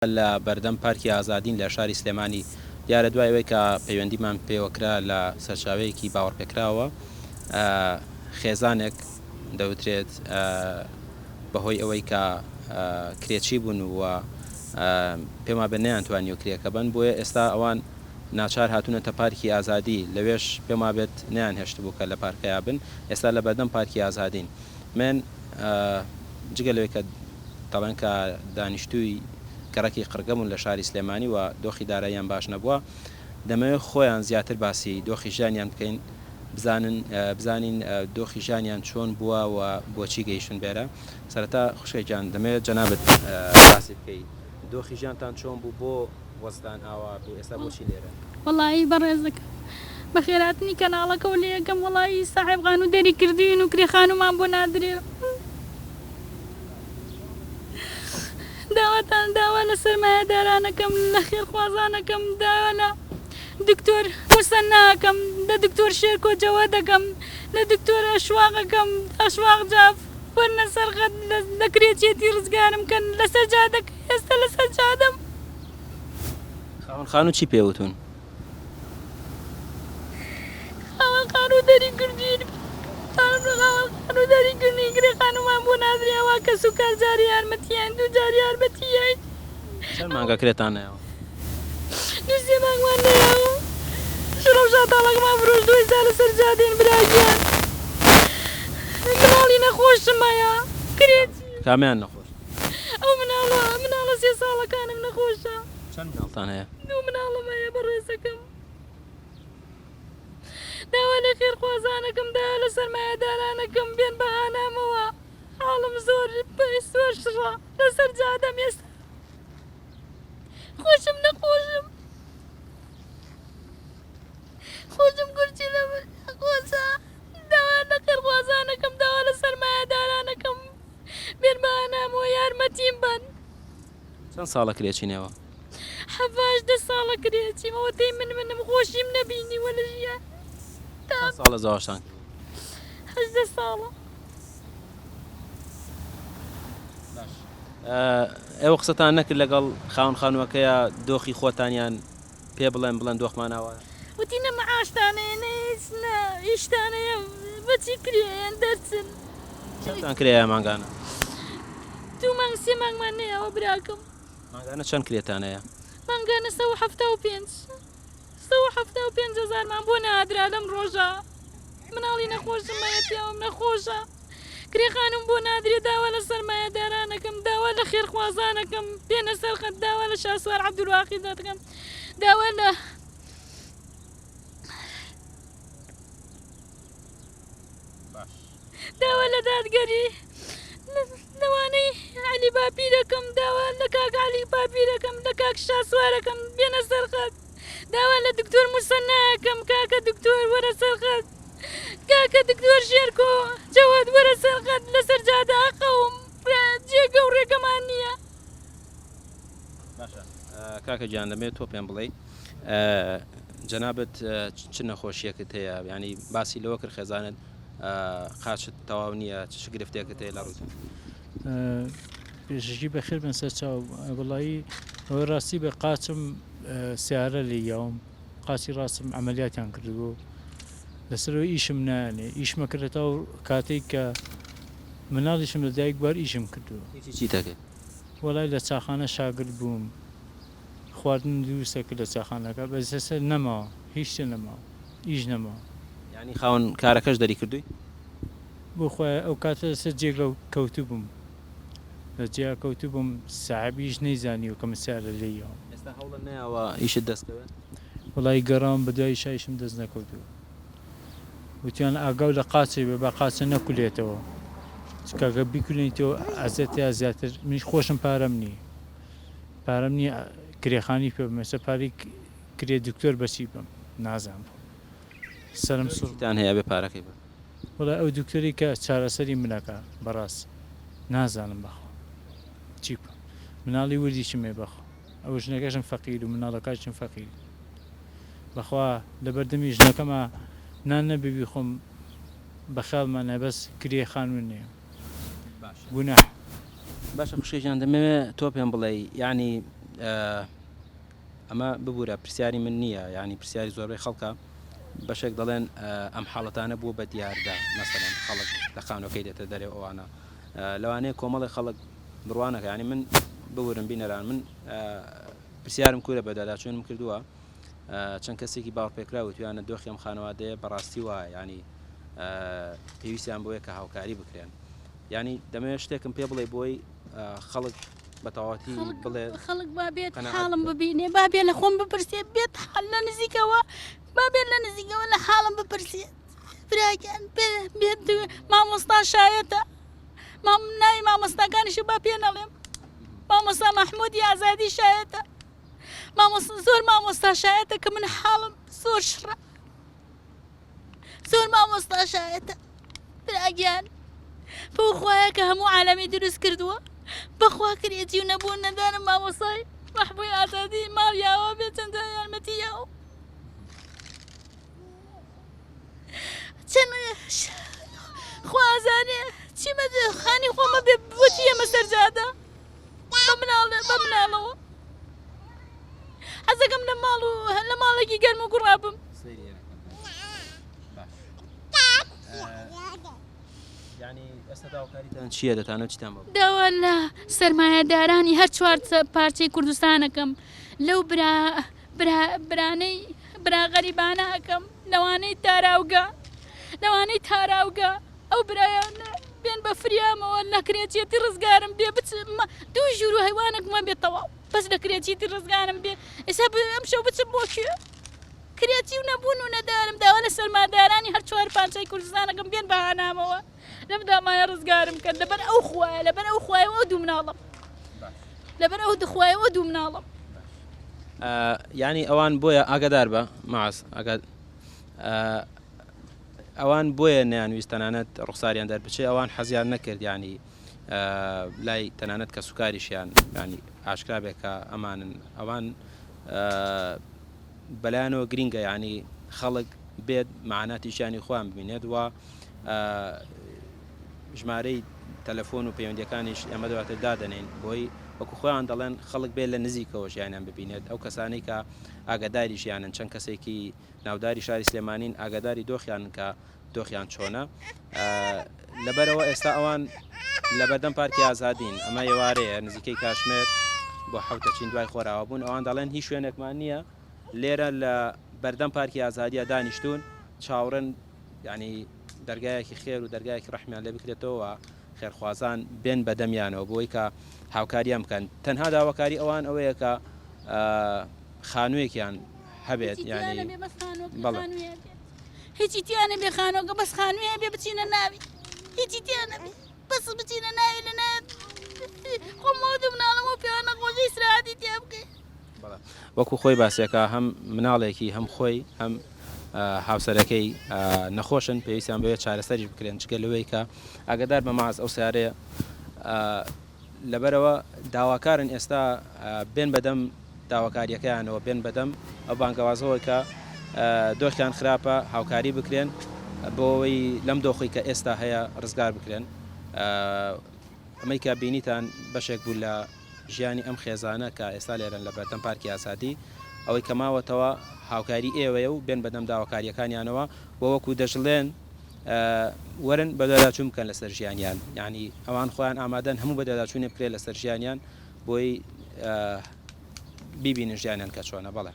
لە بەردەم پارکی ئازادین لە شاری سلێمانی، دیارە دوای ئەوەی کە پەیوەندیمان پێوەکرا لە سەرچاوەیەکی باوەڕپێکراوە خێزانێک دەوترێت بەهۆی ئەوەی کە کرێچی بوون و پێم وابێ نەیانتوانیوە کرێکە بەن بۆیە ئێستا ئەوان ناچار هاتوونەتە پارکی ئازادی لەوێش پێم وابێت نەیانهێشتبوو کە لە پارکەیا بن ئێستا لە بەردەم پارکی ئازادین من جگە لەوەی کە دەڵێن کە دانیشتووی گەڕەکی قڕگە بوون لە شاری سلێمانی و دۆخی داراییان باش نەبووە، دەمەوێت خۆیان زیاتر باسی دۆخی ژیانیان بکەین، بزانن بزانین دۆخی ژیانیان چۆن بووە و بۆچی گەیشتوون بێرە. سەرەتا خوشکە گیان دەمەوێت جەنابت باسی بکەی دۆخی ژیانتان چۆن بوو، بۆ وەزتان ئاوا بوو، ئێستا بۆچی لێرەن؟ وەڵایی بەڕێزەکەم بەخێرهاتنی کەناڵەکەو لێ ئەکەم وەڵایی ساحێب خانوو دەری کردوین و کرێ خانوومان بۆ نادرێ داواتان داوا لە سەرمایەدارانەکەم لە خێرخوازانەکەم داوا لە دکتۆر موسەناکەم لە دکتۆر شێرکۆ جەوادەکەم لە دکتۆر ئەشواقەکەم ئەشواق جاف وەرنە سەر خەت لە کرێچێتی ڕزگارم کەن لەسەر جادەکە ئێستا لەسەر جادەم. خاوەن خانوو چی پێ وتوون؟ خاوەن خانوو دەری کردین خاوەن خانوو دەری کردین کرێ خانوومان بۆ نادرێ ئەوا کەس و کار جارێ یارمەتیان دوو جار یارمەتیان. چەند مانگە کرێتان نەیاوە؟ دوو سێ مانگمان نەیاوە شڕە و شاتاڵەکەمان فرۆشتووە ئێستا لەسەر جادەین برا گیان مناڵی نەخۆشم هەیە کرێ چی؟ کامیان نەخۆشە؟ ئەو مناڵە مناڵە سێ ساڵەکانم نەخۆشە. چەند مناڵتان هەیە؟ دوو مناڵم هەیە بەڕێزەکەم. داوا لە خێرخوازانەکەم داوا لە سەرمایەدارانەکەم بێن بە هانامەوە حاڵم زۆر زۆر شڕە لەسەر جادەم ئێستا خۆشم نەخۆشم خۆشم گورچی لە نەخۆشە داوا لە خێرخوازانەکەم داوا لە سەرمایەدارانەکەم بێن بە هانامەوە یارمەتیم بەن. چەند ساڵە کرێچین ئێوە؟ حەڤدە ساڵە کرێچیم ئەوەتەی من منم خۆشیم نەبینیوە لە ژیان تا. چەند ساڵە زەواجتان کردووە؟ 18 ساڵە. باش ئێوە قسەتان نەکرد لەگەڵ خاوەن خانووەکەیا دۆخی خۆتانیان پێ بڵێن بڵێن دۆخمان ئاوایە؟ وتی نە معاشتان هەیە نە هیچ نە ئیشتان هەیە بەچی کرێیەن دەرچن. چەندتان کرێیە مانگانە؟ دوو مانگ سێ مانگمان نەیاوە براکەم. مانگانە چەند کرێتان هەیە؟ مانگانە 175 175 هەزارمان بۆ نادرا لەم ڕۆژە مناڵی نەخۆشم هەیە پیاوم نەخۆشە کرێ خانوم بۆ نادرێ داوا لە سەرمایەدارانەکەم داوا لە خێرخوازانەکەم بێنە سەر خەت داوا لە شاسوار عەبدولواحید دەکەم داوا لە داوا لە دادگەری لەوانەی عەلی باپیرەکەم داوا لە کاک عەلی باپیرەکەم لە کاک شاسوارەکەم بێنە سەر خەت داوا لە دکتۆر موسەناکەم کاکە دکتۆر وەرە سەر خەت کاکە دکتۆر شێرکۆ جەواد وەرە سەر خەت لەسەر جادە ئەقەوم جێگە و ڕێگەمان نییە. باشە کاکە گیان دەمەوێت تۆ پێم بڵێی جەنابت چ نەخۆشیەکت هەیە ینی باسی لەوە کرد خێزانت قاچت تەواو نییە چ گرفتێکت هەیە لە ڕووتە پێشەکی بەخێر بن سەر چاو وەڵایی ئەوەی ڕاستی بە قاچم سیارە لێی یاوم قاچی ڕاستم عەمەلیاتیان کردبوو لەسەرەوە ئیشم نایەنێ ئیشمە کرد تا کاتێک کە مناڵیشم لە دایک بوار ئیشم کردووە ئیشی چیت ئەکرد؟ وەڵای لە چاخانە شاگرد بووم خواردنم دروست ئەکرد لە چاخانەکە بەس ئێستا نەماوە هیچ شتێ نەماوە ئیش نەماوە. یانی خاوەن کارەکەش دەری کردووی؟ بۆ خوایە ئەو کاتە لەسەر جێگە کەوتبووم لە جێیا کەوتبووم ساحێب ئیش نەیزانیوە کە من سیارە لێی یاوم. ئێستا هەوڵت نەیاوە ئیشت دەست کەوێت؟ وەڵایی گەڕاوم بەدوای ئیشا ئیشم دەست نەکەوتووە. وتیان ئاگاو لە قاچێ بێ با قاچە نەکولێتەوە چونکە گەر بیکولێنیتەوە ئەزیەتیا زیاتر منیش خۆشم پارەم نییە پارەم نییە کرێخانی پێ بم ئێستا پارەی کرێ دکتۆر بەچی بم نازانم سەرم سوڕ چیتان هەیە ئەبێ پارەکەی بەن؟ وەڵای ئەو دکتۆری کە چارەسەری منەکا بەڕاست نازانم بەخوا چی بکەم مناڵی وردیشم هەیە بەخوا ئەو ژنەکەشم فەقیر و مناڵەکانیشم فەقیر بەخوا لەبەردەمی ژنەکەما نان نەبێ بیخۆم بەخیاڵما نایە بەس کرێ خانوو نیە گوناح. باشە خوشکە گیان دەمەوێ تۆ پێم بڵێی یانی. ئەمە ببوورە پرسیاری من نییە یعنی پرسیاری زۆربەی خەڵکە بەشێک دەڵێن ئەم حاڵەتانە بووە بە دیاردە مەسەلەن خەڵک لە خانوەکەی دێتە دەرێ ئەوانە لەوانەیە کۆمەڵی خەڵک بڕوانەکە ینی من ببورن بینەران من پرسیارم کورە بەداداچوونم کردووە چەند کەسێکی باوەڕپێکراو وتویانە دۆخی ئەم خانەوادەیە بەڕاستی وایە ینی پێویستیان بۆیە کە هاوکاری بکرێن ینی دەمەوێت شتێکم پێ بڵێ بۆی خەڵک بە تەواوەتی بڵێ خەڵک با بێت حاڵم ببینێ با بێ لە خۆم بپرسێ بێت حەل لە نزیکەوە با بێت لە نزیکەوە لە حاڵم بپرسێت براگیان بێت مامۆستا شایەتە مام ناوی مامۆستاکانیش با پێ نەڵێم مامۆستا مەحمودی ئازادی شایەتە مامۆستا زۆر مامۆستا شایەتە کە من حاڵم زۆر شڕە زۆر مامۆستا شایەتە براگیان بەو خوایە کە هەموو عالەمی دروست کردووە بەخوا کرێچی و نەبوون نەدانم مامۆستای مەحبوی ئازادی ماڵ یاوە بێ چەندە یارمەتی یاوە چەند خوازانێ چیمە خانی خۆمە بێ بۆچی ئێمە سەرجادە بە مناڵ بە مناڵەوە حەزەکەم لە ماڵ و لە ماڵێکی گەرم و گوڕا بم. چییە دەتانە چیتان بۆ داوا لە سەرمایەدارانی هەر چوار پارچەی کوردستانەکەم لەو برا برا برانەی برا غەریبانە ئەکەم لەوانەی تاراوگە لەوانەی تاراوگە ئەو برایانە بێن بە فریامەوە لە کرێچیەتی ڕزگارم بێ بچم دوو ژوور و هەیوانێکمان بێ تەواو بەس لە کرێچیەتی ڕزگارم بێ ئێستا ئەمشەو بچم بۆ کوێ کرێچی و نەبوون و نەدارم داوا لە سەرمادارانی هەر چوار پارچەی کوردستانەکەم بێن بە هانامەوە لەم دامایە ڕزگارم کەن لەبەر ئەو خوایە لەبەر ئەو خوایە و ئەو دوو مناڵم لەبەر ئەو دخوایە و ئەو دوو مناڵم یعنی ئەوان بۆیە ئاگادار بە ماس ئاگا ئەوان بۆیە نەیانویست تەنانەت ڕوخساریان دەربچێ ئەوان حەزیان نەکرد یانی لای تەنانەت کەسوکاریشیان ینی ئاشکرا بێ کە ئەمانن ئەوان بەلایەنەوە گرینگە ینی خەڵک بێت مەعاناتی ژیانی خۆیان ببینێت و ژمارەی تەلەفۆن و پەیوەندیەکانیش ئێمە دواتر دادەنین بۆی وەکو خۆیان دەڵێن خەڵک بێت لە نزیکەوە ژیانیان ببینێت ئەو کەسانەی کە ئاگاداری ژیانن چەند کەسێکی ناوداری شاری سلێمانین ئاگاداری دۆخیانن کە دۆخیان چۆنە لەبەرەوە ئێستا ئەوان لەبەردەم پارکی ئازادین ئەمە ئێوارەیە نزیکەی کاشمێر بۆ حوتە چین دوای خۆراوە بوون ئەوان دەڵێن هیچ شوێنێکمان نییە لێرە لە بەردەم پارکی ئازادیە دانیشتون چاوەڕێن ینی دەرگایەکی خێر و دەرگایەکی ڕەحمیان لێ بکرێتەوە خێرخوازان بێن بەدەمیانەوە بۆی کە هاوکاریان بکەن تەنها داواکاری ئەوان ئەوەیە کە خانوویەکیان هەبێت یانی بەڵێ. هیچی تیا نەبێ خانووەکە بەس خانووی هەبێ بچینە ناوی هیچی تیا نەبێ بەس بچینە ناوی لە ناوی خۆمەوە دوو مناڵم و پێوە نەخۆشی ئیسراحەتی تیا بکەین. بەڵێ وەکو خۆی باسێکە هەم مناڵێکی هەم خۆی هەم هاوسەرەکەی نەخۆشن پێویستیان بەوێ چارەسەریش بکرێن جگە لەوەی کە ئاگدار بە ماز ئەو سیارەیە لەبەرئەوە داواکارن ئێستا بێن بەدەم داواکارییەکەیانەوە، بێن بەدەم ئەو بانگەوازەوە کە دۆخیان خراپە هاوکاری بکرێن بۆ ئەوەی لەم دۆخی کە ئێستا هەیە ڕزگار بکرێن. ئەمەی کە بینیتان بەشێک بوو لە ژیانی ئەم خێزانە کە ئێستا لێرەن لە بەردەم پارکی ئازادی. ئەوەی کە ماوەتەوە هاوکاری ئێوەیە و بێن بەدەم داواکارییەکانیانەوە و وەکو دەشڵێن وەرن بەدواداچوون بکەن لەسەر ژیانیان یعنی ئەوان خۆیان ئامادەن هەموو بەدواداچوونێ بکرێت لەسەر ژیانیان بۆی بیبینن ژیانیان کە چۆنە بەڵێ.